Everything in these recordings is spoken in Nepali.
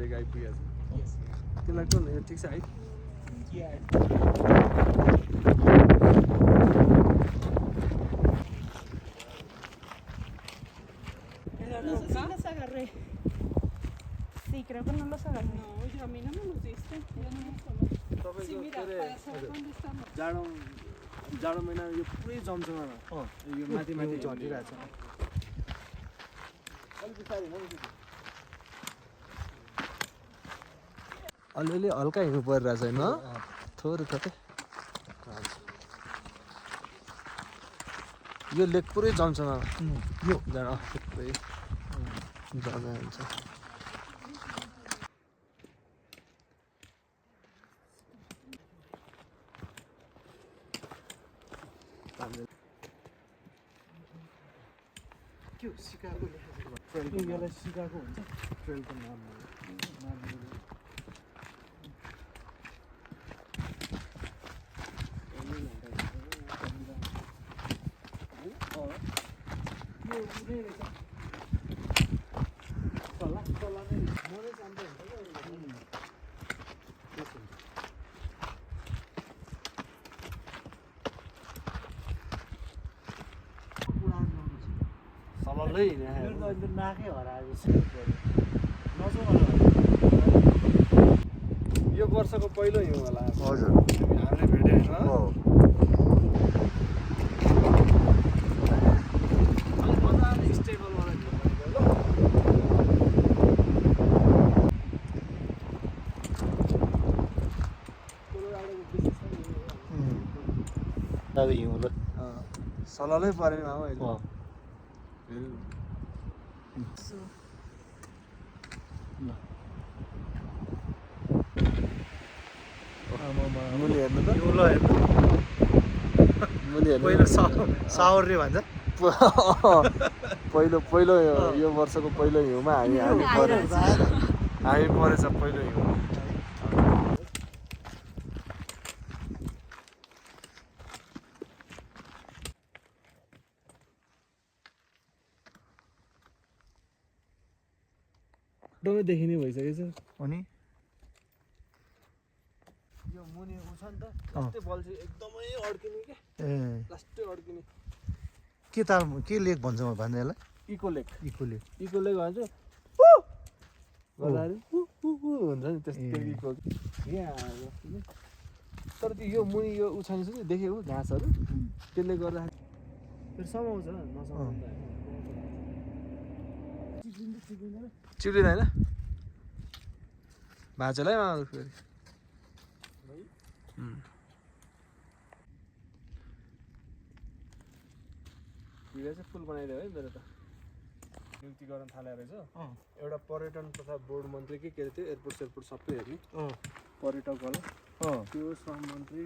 लेक आइपुगेको छ तिमीलाई कुन यो ठिक छ है Las agarré. Sí, creo que no los agarré. No, yo a mí no me los diste. Yo no los conozco. Sí, mira, para saber dónde estamos. जाडो महिना यो पुरै जम्छ यो माथि माथि झरिरहेछ अलिअलि हल्का हिउँ परिरहेछ होइन थोरै थोरै यो लेक पुरै जम्छ यो जाडो पुरै जम्दै हुन्छ के हो सिकागो लेखेको यसलाई सिकागो हुन्छ ट्रेलको नाम नाकै हराएको यो वर्षको पहिलो हिउँ होला हजुर हामीले भेट्यो होइन स्टेबलवाला अब हिउँ ल सललै परेन अहिले मुली हेर्नु त मुली हेर्नु पहिलो सावर्रे भन्छ पहिलो यो वर्षको पहिलो हिउँमा हामी परेछ पहिलो हिउँ फोटोमै देखिने भइसकेछ अनि यो मुनि उछ नि त लास्टै बल्छी एकदमै अड्किने के ए लास्टै अड्किने के लेक भन्छ भन्ने यसलाई इको लेक इको लेक भन्छ हुन्छ नि त्यस्तो इको यहाँ तर त्यो यो मुनि यो उछाल्छ नि देखेको घाँसहरू त्यसले गर्दाखेरि फेरि समाउँछ नसमाउँदा चिप्लिँदैन भाँचेलाई माग्नु फेरि भिडियो चाहिँ फुल बनाइदियो है मेरो त नियुक्ति गर्न थाले रहेछ एउटा पर्यटन तथा बोर्ड मन्त्री के अरे त्यो एयरपोर्ट सेयरपोर्ट सबै हेर्ने पर्यटकहरूलाई त्यो श्रम मन्त्री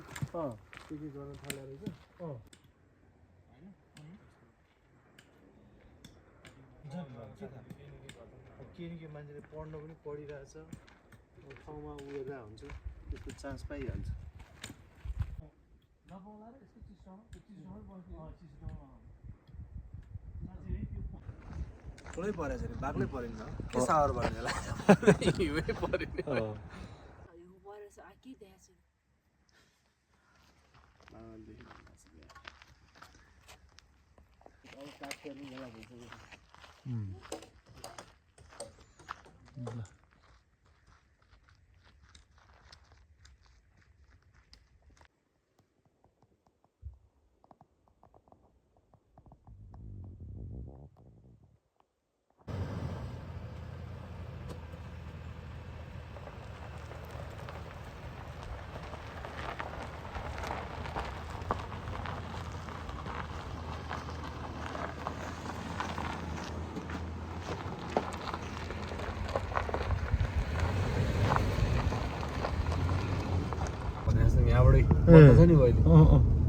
के गर्न थाले रहेछ किनकि मान्छेले पढ्न पनि पढिरहेछ ठाउँमा उयो हुन्छ त्यसको चान्स पाइहाल्छ थोरै परेछ अरे बाक्लै परेन के सावर भन्ने होला हिउँै परेन Aquí de eso. यहाँबाटै बन्द छ नि अहिले